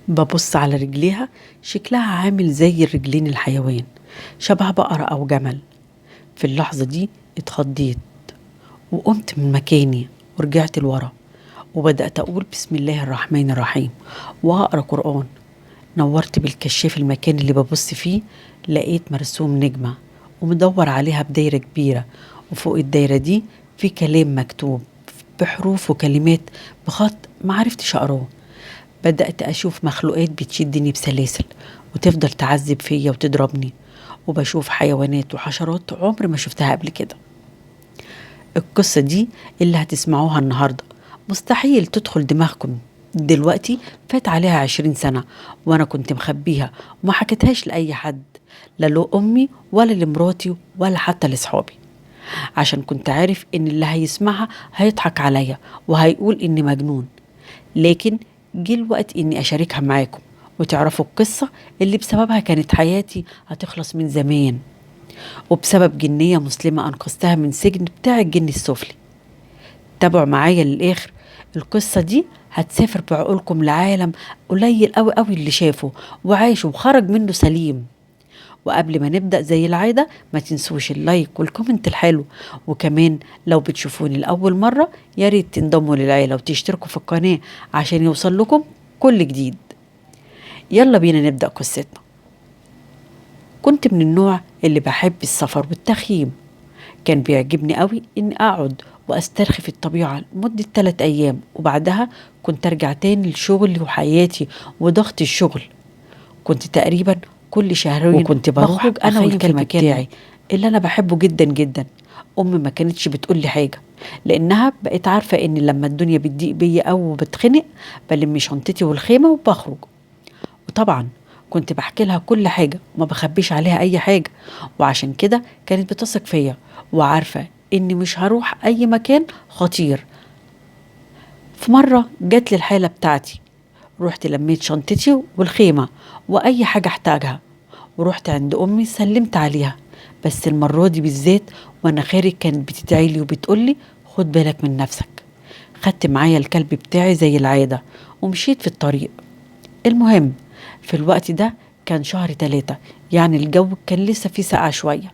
ببص على رجليها، شكلها عامل زي الرجلين الحيوان، شبه بقرة أو جمل. في اللحظة دي اتخضيت وقمت من مكاني ورجعت لورا، وبدأت أقول بسم الله الرحمن الرحيم وأقرأ قرآن. نورت بالكشاف المكان اللي ببص فيه، لقيت مرسوم نجمة ومدور عليها بدايرة كبيرة، وفوق الدايرة دي في كلام مكتوب بحروف وكلمات بخط معرفتش أقراه. بدأت أشوف مخلوقات بتشدني بسلاسل وتفضل تعذب فيا وتضربني، وبشوف حيوانات وحشرات عمر ما شفتها قبل كده. القصة دي اللي هتسمعوها النهاردة مستحيل تدخل دماغكم دلوقتي، فات عليها 20 سنة وأنا كنت مخبيها وما حكيتهاش لأي حد، لا لأمي ولا لمراتي ولا حتى لصحابي، عشان كنت عارف إن اللي هيسمعها هيضحك عليا وهيقول إني مجنون. لكن جه الوقت إني أشاركها معاكم وتعرفوا القصة اللي بسببها كانت حياتي هتخلص من زمان، وبسبب جنية مسلمة أنقذتها من سجن بتاع الجن السفلي. تابعوا معايا للآخر، القصة دي هتسافر بعقولكم لعالم قليل قوي قوي اللي شافه وعاشه وخرج منه سليم. وقبل ما نبدأ زي العادة ما تنسوش ال like وال comment الحلو، وكمان لو بتشوفوني لأول مرة يا ريت تنضموا للعيلة وتشتركوا في القناة عشان يوصل لكم كل جديد. يلا بينا نبدأ قصتنا. كنت من النوع اللي بحب السفر والتخييم، كان بيعجبني قوي إني أقعد وأسترخي في الطبيعة لمدة 3 أيام، وبعدها كنت أرجع تاني لشغلي وحياتي وضغط الشغل. كنت تقريبا كل شهرين وكنت بروح بخرج أنا أخيم في والكلب المكان بتاعي اللي أنا بحبه جدا جدا. أمي ما كانتش بتقول لي حاجة لأنها بقت عارفة إن لما الدنيا بتضيق بيا أو بتخنق بلم شنطتي والخيمة وبخرج. وطبعا كنت بحكي لها كل حاجة وما بخبيش عليها أي حاجة، وعشان كده كانت بتثق فيا وعارفة إني مش هروح أي مكان خطير. في مرة جات لي الحالة بتاعتي، رحت لميت شنطتي والخيمة وأي حاجة احتاجها، ورحت عند أمي سلمت عليها. بس المرة دي بالذات وأنا خارج كانت بتدعيلي وبتقولي خد بالك من نفسك. خدت معايا الكلب بتاعي زي العادة ومشيت في الطريق. المهم في الوقت ده كان شهر 3، يعني الجو كان لسه فيه سقعة شوية.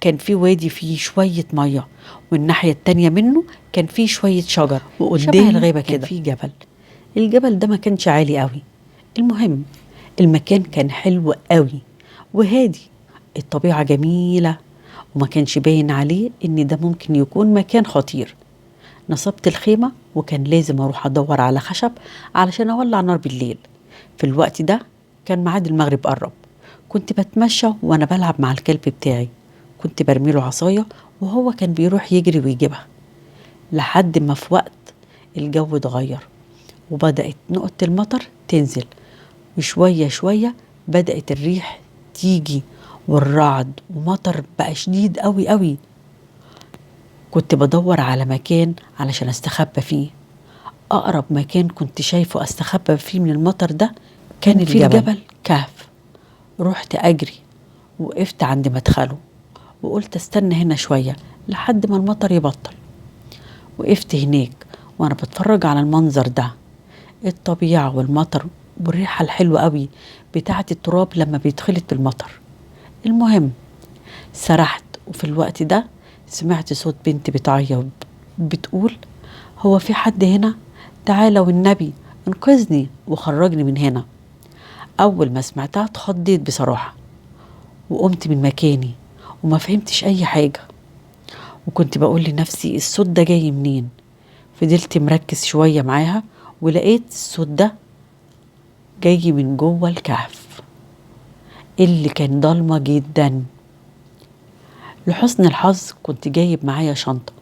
كان في وادي فيه شوية مية، والناحية التانية منه كان فيه شوية شجر، وقدام شبه الغابة كان كده فيه جبل. الجبل ده ما كانش عالي قوي. المهم المكان كان حلو قوي وهادي، الطبيعة جميلة، وما كانش باين عليه إن ده ممكن يكون مكان خطير. نصبت الخيمة وكان لازم أروح أدور على خشب علشان أولع نار بالليل. في الوقت ده كان ميعاد المغرب قرب. كنت بتمشى وأنا بلعب مع الكلب بتاعي، كنت برميله عصاية وهو كان بيروح يجري ويجيبها، لحد ما في وقت الجو اتغير وبدأت نقطة المطر تنزل، وشوية شوية بدأت الريح تيجي والرعد ومطر بقى شديد قوي قوي. كنت بدور على مكان علشان استخبى فيه. أقرب مكان كنت شايفه استخبى فيه من المطر ده كان كان في الجبل. الجبل كهف. رحت أجري وقفت عند مدخله وقلت استنى هنا شوية لحد ما المطر يبطل. وقفت هناك وأنا بتفرج على المنظر ده، الطبيعة والمطر والريحة الحلوة قوي بتاعة التراب لما بيتخلط بالمطر. المهم سرحت، وفي الوقت ده سمعت صوت بنت بتعيط بتقول هو في حد هنا؟ تعالى والنبي انقذني وخرجني من هنا. أول ما سمعتها اتخضيت بصراحة وقمت من مكاني وما فهمتش أي حاجة، وكنت بقول لنفسي الصوت ده جاي منين. فضلت مركز شوية معاها ولقيت الصوت ده جاي من جوه الكهف اللي كان ضلمة جدا. لحسن الحظ كنت جايب معايا شنطة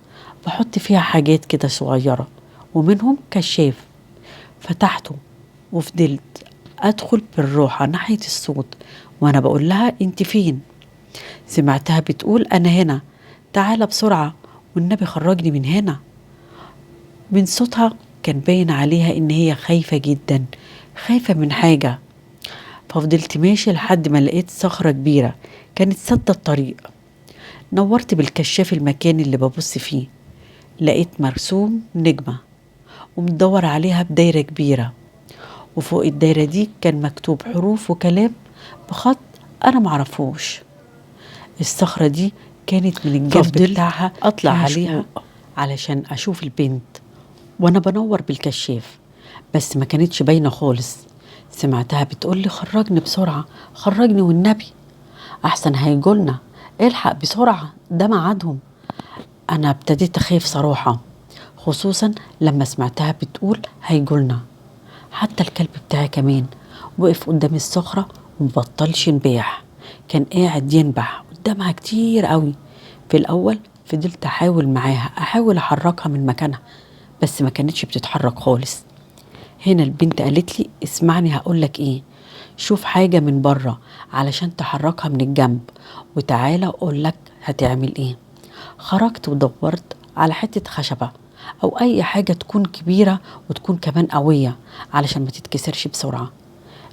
بحط فيها حاجات كده صغيرة ومنهم كشاف. فتحته وفضلت أدخل بالروحة ناحية الصوت وأنا بقول لها أنت فين؟ سمعتها بتقول أنا هنا، تعالى بسرعة والنبي خرجني من هنا. من صوتها كان باين عليها إن هي خايفة جدا، خايفة من حاجة. ففضلت ماشي لحد ما لقيت صخرة كبيرة كانت سد الطريق. نورت بالكشاف المكان اللي ببص فيه، لقيت مرسوم نجمة ومدور عليها بدايرة كبيرة، وفوق الدايرة دي كان مكتوب حروف وكلام بخط أنا معرفوش. الصخرة دي كانت من الجنب بتاعها أطلع فيها عليها شقوق علشان أشوف البنت وأنا بنور بالكشاف، بس ما كانتش باينة خالص. سمعتها بتقولي خرجني بسرعة، خرجني والنبي أحسن هيجولنا، الحق بسرعة ده ميعادهم. أنا ابتديت أخاف صراحة، خصوصا لما سمعتها بتقول هيجولنا. حتى الكلب بتاعي كمان وقف قدام الصخرة ومبطلش نباح، كان قاعد ينبح قدامها كتير قوي. في الأول فضلت أحاول معاها، أحاول أحركها من مكانها، بس ما كانتش بتتحرك خالص. هنا البنت قالت لي اسمعني هقولك ايه، شوف حاجة من بره علشان تحركها من الجنب وتعالى اقولك هتعمل ايه. خرجت ودورت على حتة خشبة او اي حاجة تكون كبيرة وتكون كمان قوية علشان ما تتكسرش بسرعة.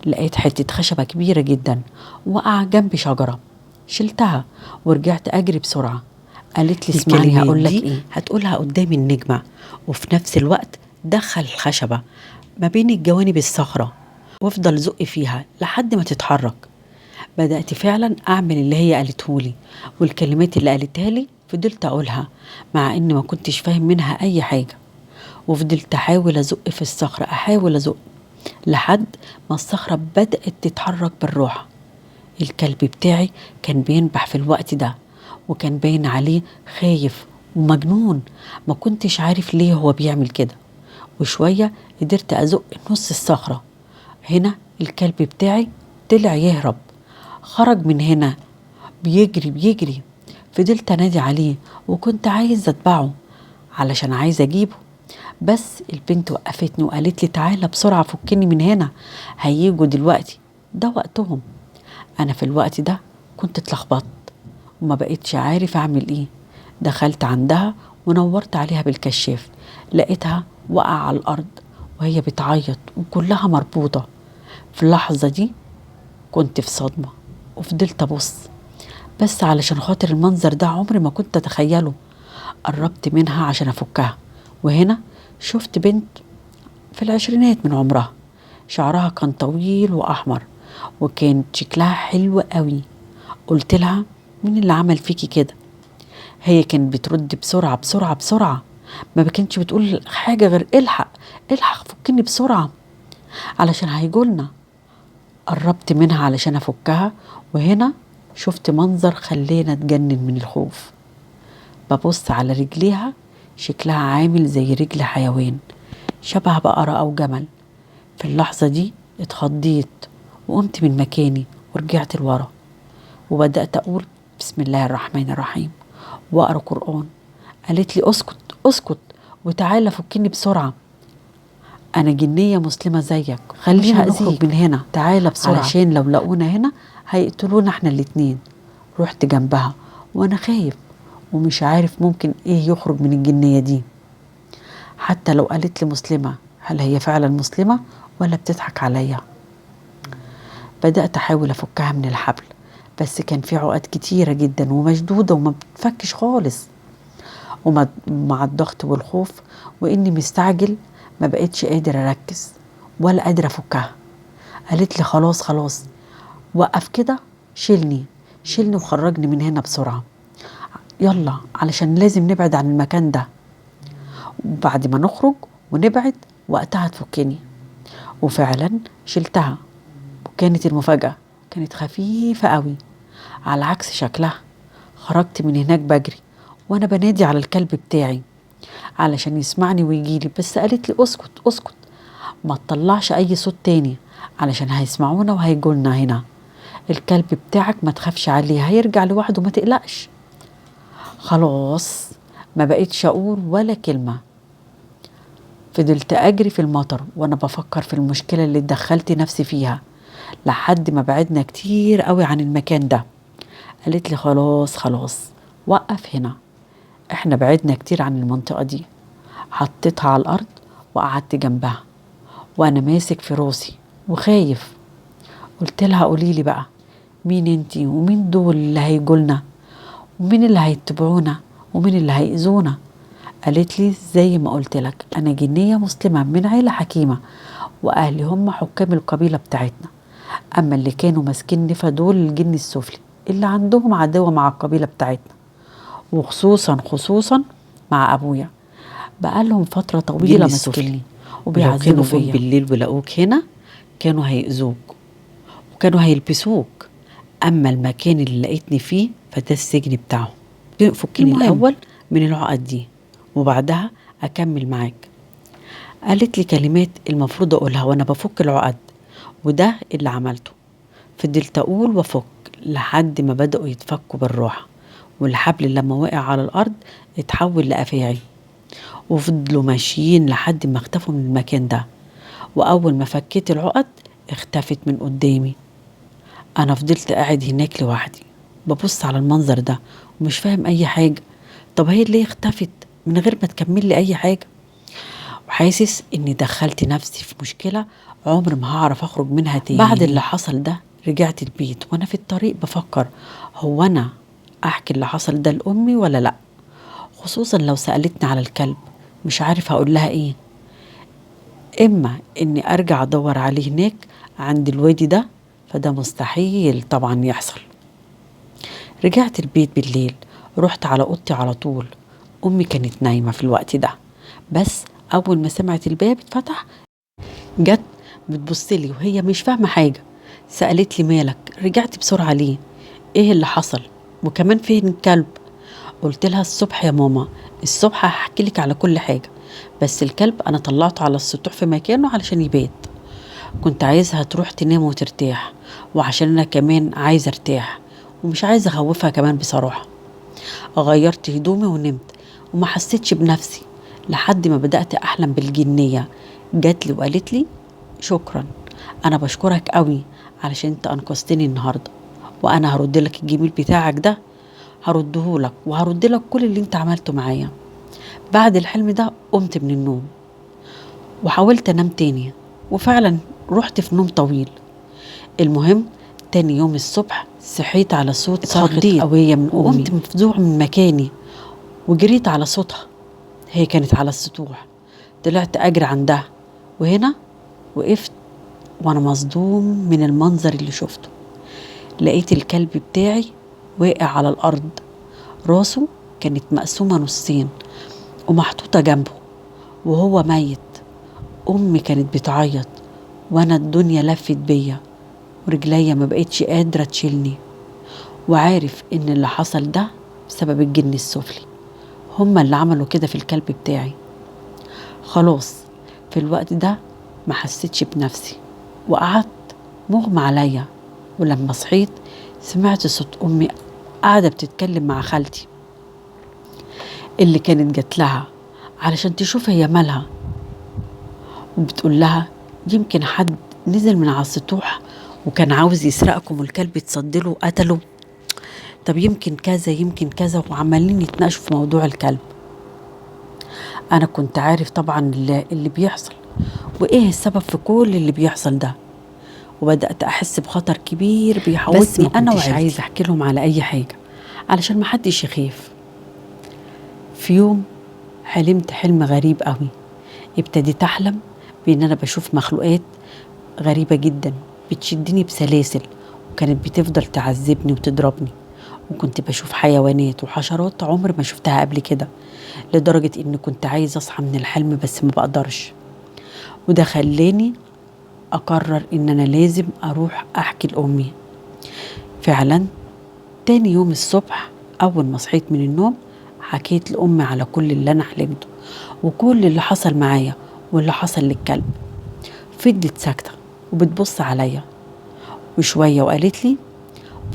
لقيت حتة خشبة كبيرة جدا وقع جنب شجرة، شلتها ورجعت اجري بسرعة. قالت لي اسمعني الكلمات هقولك دي ايه، هتقولها قدام النجمة، وفي نفس الوقت دخل الخشبة ما بين الجوانب الصخرة وافضل زق فيها لحد ما تتحرك. بدأت فعلا أعمل اللي هي قالتهولي، والكلمات اللي قالتها لي فضلت أقولها مع إني ما كنتش فاهم منها أي حاجة. وفضلت أحاول أزق في الصخرة، أحاول أزق لحد ما الصخرة بدأت تتحرك بالروحة. الكلب بتاعي كان بينبح في الوقت ده وكان باين عليه خايف ومجنون، ما كنتش عارف ليه هو بيعمل كده. وشوية قدرت أزق نص الصخرة. هنا الكلب بتاعي طلع يهرب، خرج من هنا بيجري بيجري. فضلت انادي عليه وكنت عايز اتبعه علشان عايز اجيبه، بس البنت وقفتني وقالت لي تعالى بسرعة فكني من هنا، هيجوا دلوقتي ده وقتهم. انا في الوقت ده كنت اتلخبطت وما بقتش عارف اعمل ايه. دخلت عندها ونورت عليها بالكشاف، لقيتها وقع على الارض وهي بتعيط وكلها مربوطة. في اللحظة دي كنت في صدمة وفضلت ابص بس علشان خاطر المنظر ده عمري ما كنت اتخيله. قربت منها عشان افكها، وهنا شفت بنت في العشرينات من عمرها، شعرها كان طويل واحمر وكان شكلها حلو قوي. قلت لها مين اللي عمل فيكي كده؟ هي كانت بترد بسرعة بسرعة بسرعة، ما كانتش بتقول حاجة غير الحق الحق فكني بسرعة علشان هيجولنا. قربت منها علشان افكها، وهنا شفت منظر خلينا اتجنن من الخوف. ببص على رجليها شكلها عامل زي رجل حيوان، شبه بقرة أو جمل. في اللحظة دي اتخضيت وقمت من مكاني ورجعت لورا، وبدأت أقول بسم الله الرحمن الرحيم وأقرأ قرآن. قالت لي اسكت اسكت وتعالى فكني بسرعة، أنا جنية مسلمة زيك، خلينا نخرج من هنا، تعالى بسرعة علشان لو لقونا هنا هيقتلونا احنا الاتنين. رحت جنبها وأنا خايف ومش عارف ممكن ايه يخرج من الجنية دي. حتى لو قالت لي مسلمة، هل هي فعلا مسلمة ولا بتضحك عليا؟ بدأت أحاول أفكها من الحبل، بس كان في عقد كتيرة جدا ومشدودة وما بتفكش خالص. ومع الضغط والخوف وإني مستعجل ما بقتش قادر أركز ولا قادر أفكها. قالت لي خلاص خلاص وقف كده، شيلني شيلني وخرجني من هنا بسرعة، يلا علشان لازم نبعد عن المكان ده، وبعد ما نخرج ونبعد وقتها تفكني. وفعلا شلتها، وكانت المفاجأة كانت خفيفة قوي على عكس شكلها. خرجت من هناك بجري وانا بنادي على الكلب بتاعي علشان يسمعني ويجيلي، بس قالت لي اسكت اسكت ما تطلعش اي صوت تاني علشان هيسمعونا وهيجولنا هنا، الكلب بتاعك ما تخافش عليه هيرجع لوحده ما تقلقش. خلاص ما بقيتش اقول ولا كلمة. فضلت اجري في المطر وانا بفكر في المشكلة اللي دخلت نفسي فيها لحد ما بعدنا كتير قوي عن المكان ده. قالت لي خلاص خلاص وقف هنا، احنا بعدنا كتير عن المنطقة دي. حطيتها على الارض وقعدت جنبها وانا ماسك في راسي وخايف. قلت لها قولي لي بقى مين انتي ومين دول اللي هيجولنا ومين اللي هيتبعونا ومين اللي هيأذونا؟ قالت لي زي ما قلت لك انا جنية مسلمة من عيلة حكيمة، وأهلي هم حكام القبيلة بتاعتنا. أما اللي كانوا ماسكيني فدول الجن السفلي اللي عندهم عداوة مع القبيلة بتاعتنا، وخصوصا خصوصا مع أبويا. بقالهم فترة طويلة ماسكيني وبيعذبوا فيا. بالليل ولقوك هنا كانوا هيأذوك وكانوا هيلبسوك. أما المكان اللي لقيتني فيه فده السجن بتاعهم. فكني الأول من العقد دي وبعدها أكمل معاك. قالت لي كلمات المفروض أقولها وأنا بفك العقد، وده اللي عملته. فضلت أقول وأفك لحد ما بدأوا يتفكوا بالراحة، والحبل لما وقع على الأرض اتحول لأفاعي، وفضلوا ماشيين لحد ما اختفوا من المكان ده. وأول ما فكيت العقد اختفت من قدامي. أنا فضلت قاعد هناك لوحدي ببص على المنظر ده ومش فاهم أي حاجة. طب هي ليه اختفت من غير ما تكمل لي أي حاجة؟ وحاسس إني دخلت نفسي في مشكلة عمر ما هعرف أخرج منها تاني. بعد اللي حصل ده رجعت البيت وأنا في الطريق بفكر، هو أنا أحكي اللي حصل ده لأمي ولا لأ؟ خصوصا لو سألتني على الكلب مش عارف هقول لها إيه. إما إني أرجع أدور عليه هناك عند الوادي ده، فده مستحيل طبعا يحصل. رجعت البيت بالليل، رحت على أوضتي على طول. أمي كانت نايمة في الوقت ده، بس أول ما سمعت الباب اتفتح جت بتبصلي وهي مش فاهمة حاجة. سألت لي مالك؟ رجعت بسرعة ليه؟ إيه اللي حصل؟ وكمان فين الكلب؟ قلت لها الصبح يا ماما، الصبح هحكي لك على كل حاجة، بس الكلب أنا طلعته على السطوح في مكانه علشان يبات. كنت عايزها تروح تنام وترتاح، وعشان أنا كمان عايزة ارتاح ومش عايزة أخوفها كمان بصراحة. غيرت هدومي ونمت وما حسيتش بنفسي لحد ما بدأت أحلم بالجنية. جات لي وقالت لي شكرا، أنا بشكرك قوي علشان أنت أنقذتني النهاردة، وأنا هرد لك الجميل بتاعك ده، هرده لك وهرد لك كل اللي أنت عملته معايا. بعد الحلم ده قمت من النوم وحاولت أنام تاني، وفعلا رحت في نوم طويل. المهم تاني يوم الصبح صحيت على صوت صرخة قوية من أمي، وقمت مفزوع من مكاني وجريت على صوتها. هي كانت على السطوح. طلعت أجري عندها، وهنا وقفت وأنا مصدوم من المنظر اللي شفته. لقيت الكلب بتاعي واقع على الأرض، راسه كانت مقسومة نصين ومحطوطة جنبه وهو ميت. أمي كانت بتعيط وأنا الدنيا لفت بيا ورجليا ما بقتش قادرة تشيلني، وعارف إن اللي حصل ده بسبب الجن السفلي، هما اللي عملوا كده في الكلب بتاعي. خلاص في الوقت ده ما حسيتش بنفسي وقعدت مغمى عليا. ولما صحيت سمعت صوت أمي قاعدة بتتكلم مع خالتي اللي كانت جات لها علشان تشوف هي مالها، وبتقول لها يمكن حد نزل من على السطوح وكان عاوز يسرقكم والكلب اتصدله وقتله، طب يمكن كذا يمكن كذا، وعمالين يتناقشوا في موضوع الكلب. أنا كنت عارف طبعا اللي بيحصل وإيه السبب في كل اللي بيحصل ده، وبدأت أحس بخطر كبير بيحوطني. بس ما أنا وعيلتي عايزة أحكي لهم على أي حاجة علشان ما حدش يخاف. في يوم حلمت حلم غريب قوي. ابتديت أحلم بإن أنا بشوف مخلوقات غريبة جدا بتشدني بسلاسل، وكانت بتفضل تعذبني وتضربني، وكنت بشوف حيوانات وحشرات عمر ما شفتها قبل كده، لدرجة إن كنت عايزة أصحى من الحلم بس ما بقدرش. وده خلاني أقرر إن أنا لازم أروح أحكي لأمي. فعلا تاني يوم الصبح أول ما صحيت من النوم حكيت لأمي على كل اللي أنا حلمته وكل اللي حصل معايا واللي حصل للكلب. فضلت ساكتة وبتبص عليا وشوية وقالت لي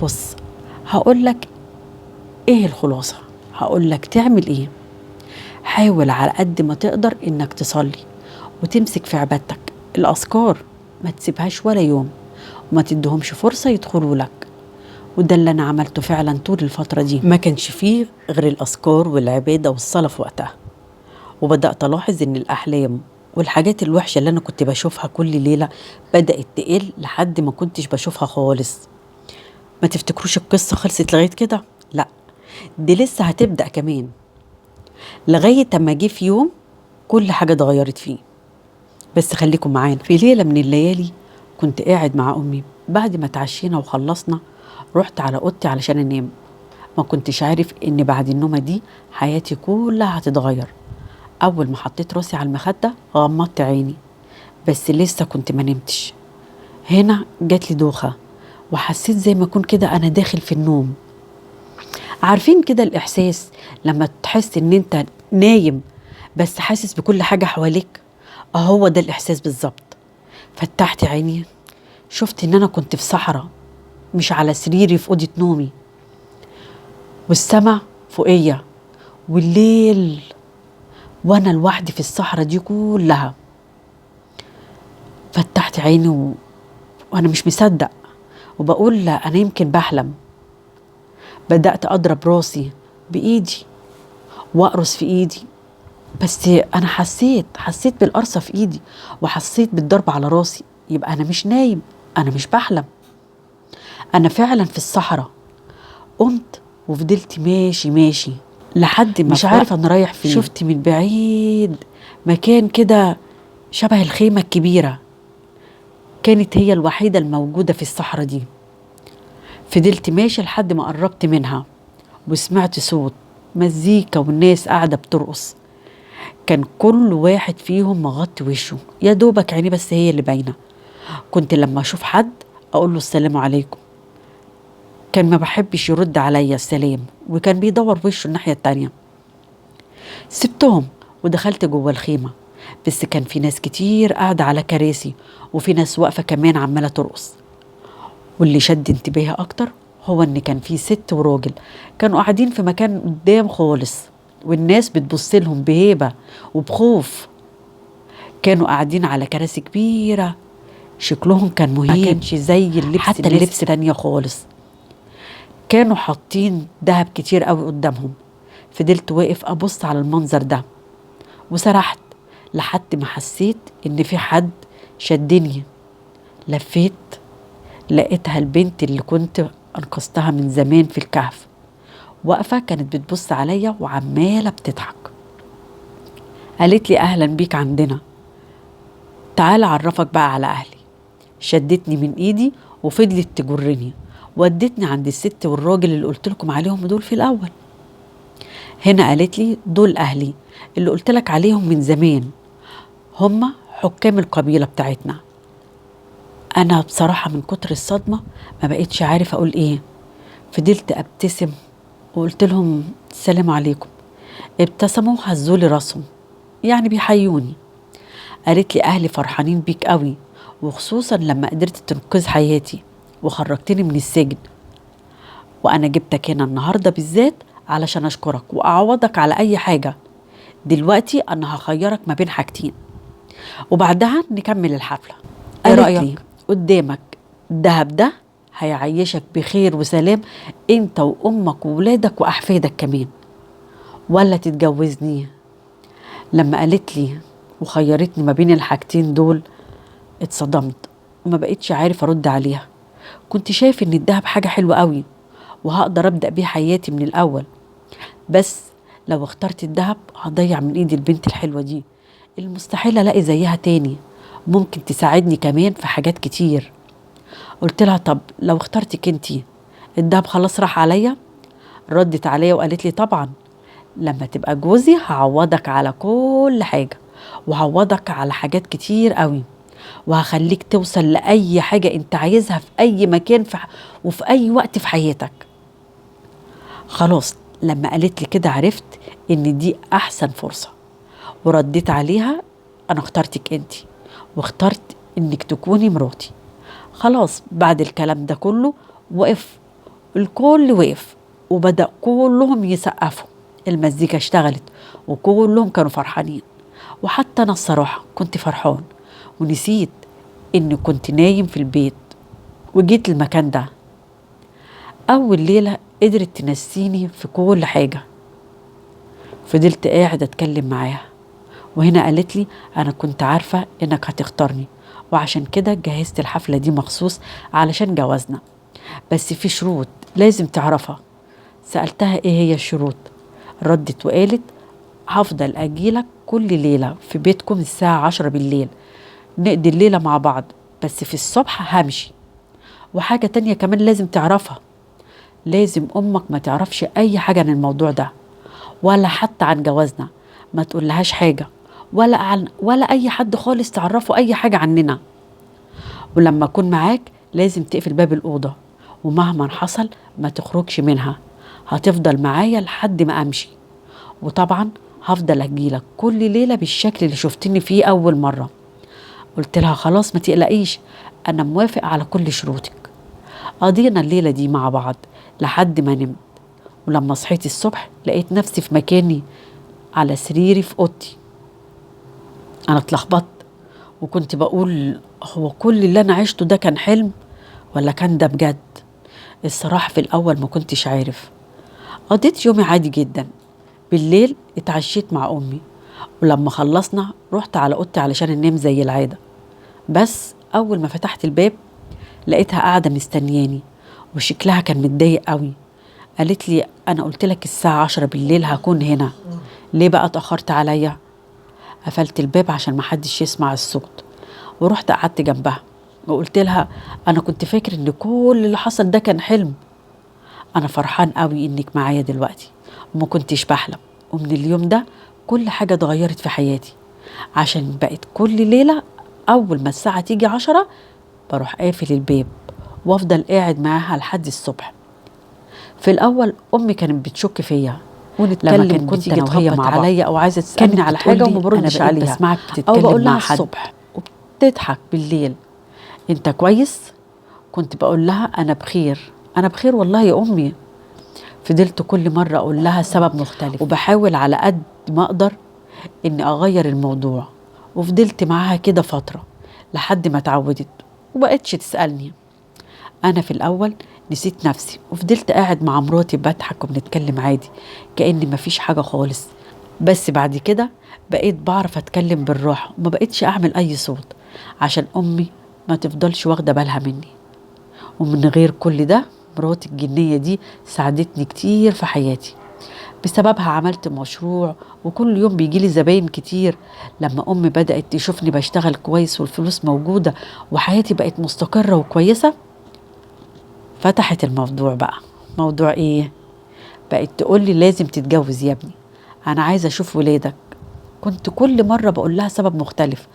بص هقولك ايه الخلاصة، هقولك تعمل ايه. حاول على قد ما تقدر انك تصلي وتمسك في عبادتك، الأذكار ما تسيبهاش ولا يوم، وما تدهمش فرصة يدخلوا لك. وده اللي أنا عملته فعلا طول الفترة دي، ما كانش فيه غير الأذكار والعبادة والصلاة في وقتها. وبدأت ألاحظ إن الأحلام والحاجات الوحشة اللي أنا كنت بشوفها كل ليلة بدأت تقل لحد ما كنتش بشوفها خالص. ما تفتكروش القصة خلصت لغاية كده، لا دي لسه هتبدأ كمان، لغاية ما جه في يوم كل حاجة اتغيرت فيه. بس خليكم معانا. في ليلة من الليالي كنت قاعد مع أمي، بعد ما تعشينا وخلصنا رحت على أوضتي علشان أنام. ما كنتش عارف إن بعد النومة دي حياتي كلها هتتغير. أول ما حطيت راسي على المخدة غمضت عيني، بس لسه كنت ما نمتش. هنا جات لي دوخة وحسيت زي ما أكون كده أنا داخل في النوم. عارفين كده الإحساس لما تحس إن أنت نايم بس حاسس بكل حاجة حواليك؟ أهو ده الإحساس بالظبط. فتحت عيني شفت إن أنا كنت في صحراء، مش على سريري في أوضة نومي، والسما فوقية والليل، وأنا لوحدي في الصحراء دي كلها. فتحت عيني وأنا مش مصدق وبقول لا أنا يمكن بحلم. بدأت أضرب راسي بإيدي وأقرص في إيدي، بس أنا حسيت بالقرصة في إيدي وحسيت بالضرب على راسي. يبقى أنا مش نايم، أنا مش بحلم، أنا فعلا في الصحراء. قمت وفضلت ماشي ماشي لحد ما مش عارفة أنا رايح فين. شفت من بعيد مكان كده شبه الخيمة الكبيرة، كانت هي الوحيدة الموجودة في الصحراء دي. فضلت ماشي لحد ما قربت منها وسمعت صوت مزيكا والناس قاعدة بترقص. كان كل واحد فيهم مغطي وشه، يا دوبك عيني بس هي اللي باينة. كنت لما أشوف حد أقول له السلام عليكم، كان ما بحبش يرد عليا السلام وكان بيدور وشه الناحية التانية. سبتهم ودخلت جوه الخيمة، بس كان في ناس كتير قاعدة على كراسي وفي ناس واقفة كمان عمالة ترقص. واللي شد انتباهي أكتر هو إن كان في ست وراجل كانوا قاعدين في مكان قدام خالص، والناس بتبص لهم بهيبة وبخوف. كانوا قاعدين على كراسي كبيرة، شكلهم كان مهيب، ما كانش زي اللبس حتى اللبس تانية خالص. كانوا حاطين دهب كتير قوي قدامهم. فضلت واقف أبص على المنظر ده وسرحت لحد ما حسيت إن في حد شدني. لفيت لقيتها البنت اللي كنت أنقذتها من زمان في الكهف، واقفة كانت بتبص عليا وعمالة بتضحك. قالت لي أهلا بيك عندنا، تعال أعرفك بقى على أهلي. شدتني من إيدي وفضلت تجرني، ودتني عند الست والراجل اللي قلت لكم عليهم دول في الأول. هنا قالت لي دول أهلي اللي قلت لك عليهم من زمان، هم حكام القبيلة بتاعتنا. أنا بصراحة من كتر الصدمة ما بقيتش عارف أقول إيه. فضلت أبتسم وقلت لهم السلام عليكم. ابتسموا وهزولي راسهم يعني بيحيوني. قالت لي أهلي فرحانين بيك قوي، وخصوصا لما قدرت تنقذ حياتي وخرجتني من السجن، وأنا جبتك هنا النهاردة بالذات علشان أشكرك وأعوضك على أي حاجة. دلوقتي أنا هخيرك ما بين حاجتين وبعدها نكمل الحفلة. إيه رأيك؟ قدامك الدهب ده هيعيشك بخير وسلام انت وامك وولادك واحفادك كمان، ولا تتجوزني؟ لما قالت لي وخيرتني ما بين الحاجتين دول اتصدمت وما بقيتش عارف ارد عليها. كنت شايف ان الدهب حاجة حلوة قوي وهقدر ابدأ بيه حياتي من الاول، بس لو اخترت الدهب هضيع من ايدي البنت الحلوة دي المستحيل الاقي زيها تاني، ممكن تساعدني كمان في حاجات كتير. قلت لها طب لو اخترتك انتي الدهب خلاص راح عليا؟ ردت عليا وقالت لي طبعا لما تبقى جوزي هعوضك على كل حاجة وهعوضك على حاجات كتير قوي، وهخليك توصل لأي حاجة انت عايزها في أي مكان وفي أي وقت في حياتك. خلاص لما قالت لي كده عرفت ان دي أحسن فرصة، ورديت عليها أنا اخترتك انتي واخترت انك تكوني مراتي. خلاص بعد الكلام ده كله وقف الكل، وقف وبدأ كلهم يسقفوا، المزيكا اشتغلت وكلهم كانوا فرحانين، وحتى أنا الصراحة كنت فرحان ونسيت إني كنت نايم في البيت وجيت المكان ده. أول ليلة قدرت تنسيني في كل حاجة. فضلت قاعد أتكلم معاها، وهنا قالت لي أنا كنت عارفة إنك هتختارني وعشان كده جهزت الحفلة دي مخصوص علشان جوازنا، بس في شروط لازم تعرفها. سألتها إيه هي الشروط؟ ردت وقالت هفضل أجيلك كل ليلة في بيتكم الساعة 10 بالليل نقضي الليلة مع بعض، بس في الصبح همشي. وحاجة تانية كمان لازم تعرفها، لازم أمك ما تعرفش أي حاجة عن الموضوع ده، ولا حتى عن جوازنا، ما تقولهاش حاجة ولا أي حد خالص تعرفه أي حاجة عننا. ولما أكون معاك لازم تقفل باب الأوضة، ومهما حصل ما تخرجش منها، هتفضل معايا لحد ما أمشي. وطبعا هفضل أجيلك كل ليلة بالشكل اللي شفتني فيه أول مرة. قلت لها خلاص ما تقلقيش، أنا موافق على كل شروطك. قضينا الليلة دي مع بعض لحد ما نمت، ولما صحيت الصبح لقيت نفسي في مكاني على سريري في أوضتي. أنا اتلخبطت وكنت بقول هو كل اللي أنا عشته ده كان حلم ولا كان ده بجد؟ الصراحة في الأول ما كنتش عارف. قضيت يومي عادي جدا. بالليل اتعشيت مع أمي، ولما خلصنا رحت على أوضتي علشان أنام زي العادة. بس أول ما فتحت الباب لقيتها قاعدة مستنياني، وشكلها كان متضايق قوي. قالت لي أنا قلت لك الساعة 10 بالليل هكون هنا، ليه بقى اتأخرت عليا؟ قفلت الباب عشان محدش يسمع الصوت، ورحت قعدت جنبها وقلت لها أنا كنت فاكر إن كل اللي حصل ده كان حلم، أنا فرحان قوي إنك معايا دلوقتي وما كنتش بحلم. ومن اليوم ده كل حاجة اتغيرت في حياتي، عشان بقت كل ليلة أول ما الساعة تيجي 10 بروح قافل الباب وافضل قاعد معاها لحد الصبح. في الأول أمي كانت بتشك فيا، ونتكلم لما كنت كنت انا وهي مع عليا او عايزه تسالني على حاجة وما بردش عليها، بسمعك او بتتكلم بقول مع لها حد الصبح وبتضحك بالليل انت كويس؟ كنت بقول لها انا بخير، انا بخير والله يا امي. فضلت كل مرة اقول لها سبب مختلف، وبحاول على قد ما اقدر اني اغير الموضوع، وفضلت معاها كده فترة لحد ما اتعودت وبقتش تسالني. انا في الاول نسيت نفسي وفضلت قاعد مع مراتي بضحك وبنتكلم عادي كأن مفيش حاجة خالص. بس بعد كده بقيت بعرف اتكلم بالراحة وما بقيتش اعمل اي صوت عشان امي ما تفضلش واخده بالها مني. ومن غير كل ده مراتي الجنيه دي ساعدتني كتير في حياتي، بسببها عملت مشروع وكل يوم بيجيلي زباين كتير. لما امي بدأت تشوفني بشتغل كويس والفلوس موجودة وحياتي بقت مستقره وكويسة، فتحت الموضوع بقى. موضوع ايه؟ بقت تقول لي لازم تتجوز يا ابني، انا عايزه اشوف ولادك. كنت كل مرة بقول لها سبب مختلف،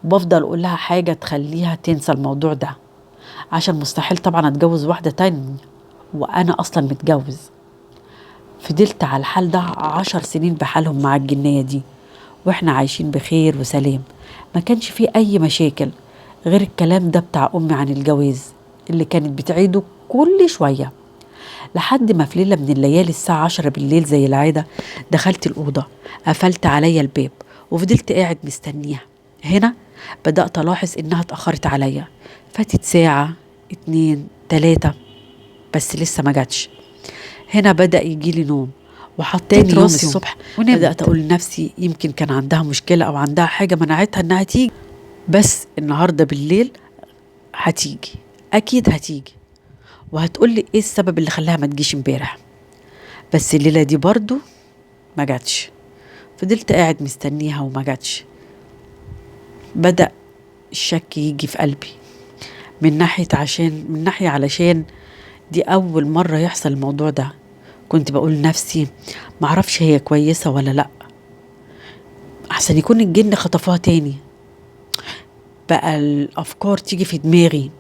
وبفضل اقول لها حاجة تخليها تنسى الموضوع ده، عشان مستحيل طبعا اتجوز واحدة تانية وانا اصلا متجوز. فضلت على الحال ده 10 سنين بحالهم مع الجنيه دي، واحنا عايشين بخير وسلام، ما كانش فيه اي مشاكل غير الكلام ده بتاع امي عن الجواز اللي كانت بتعيده كل شوية. لحد ما في ليلة من الليالي الساعة 10 بالليل زي العادة دخلت الاوضة، قفلت عليا الباب وفضلت قاعد مستنيها. هنا بدات الاحظ انها اتاخرت عليا، فاتت ساعة 2 3 بس لسه ما جاتش. هنا بدا يجيلي نوم، وحطيت راسي الصبح بدات اقول لنفسي يمكن كان عندها مشكلة او عندها حاجة منعتها انها تيجي، بس النهارده بالليل هتيجي، اكيد هتيجي وهتقولي ايه السبب اللي خلاها ما تجيش امبارح. بس الليلة دي برضو ما جاتش، فضلت قاعد مستنيها وما جاتش. بدا الشك يجي في قلبي من ناحية، عشان من ناحية علشان دي اول مرة يحصل الموضوع ده. كنت بقول لنفسي معرفش هي كويسة ولا لا، احسن يكون الجن خطفوها تاني. بقى الافكار تيجي في دماغي،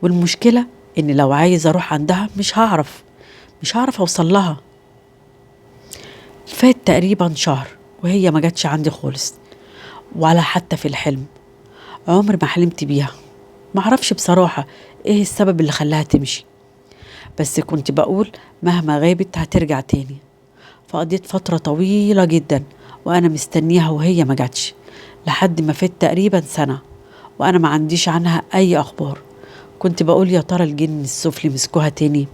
والمشكلة ان لو عايز اروح عندها مش هعرف اوصل لها. فات تقريبا شهر وهي ما جاتش عندي خالص، ولا حتى في الحلم. عمر ما حلمت بيها، معرفش بصراحة ايه السبب اللي خلاها تمشي، بس كنت بقول مهما غابت هترجع تاني. فقضيت فترة طويلة جدا وانا مستنيها وهي ما جاتش، لحد ما فات تقريبا سنة وانا ما عنديش عنها اي اخبار. كنت بقول يا ترى الجن السفلي مسكوها تاني،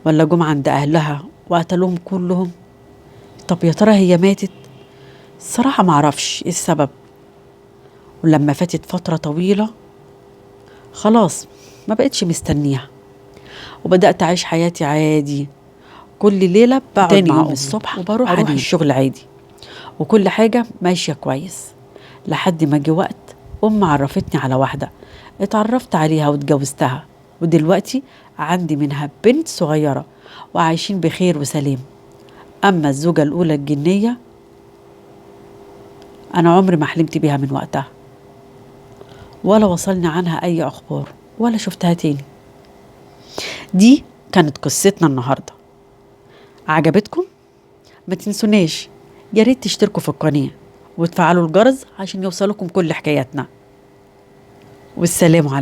ولا جم عند اهلها وقتلوهم كلهم؟ طب يا ترى هي ماتت؟ الصراحة معرفش ايه السبب. ولما فاتت فترة طويلة خلاص ما بقتش مستنيها، وبدأت أعيش حياتي عادي. كل ليلة بقعد تاني مع يوم أمي الصبح وبروح أروح الشغل عادي وكل حاجة ماشية كويس، لحد ما جه وقت أم عرفتني على واحدة، اتعرفت عليها واتجوزتها، ودلوقتي عندي منها بنت صغيرة وعايشين بخير وسلام. أما الزوجة الأولى الجنية أنا عمري ما حلمت بيها من وقتها، ولا وصلني عنها أي أخبار ولا شفتها تاني. دي كانت قصتنا النهاردة. عجبتكم؟ ما تنسوناش، يا ريت تشتركوا في القناة وتفعلوا الجرس عشان يوصلكم كل حكاياتنا. والسلام عليكم.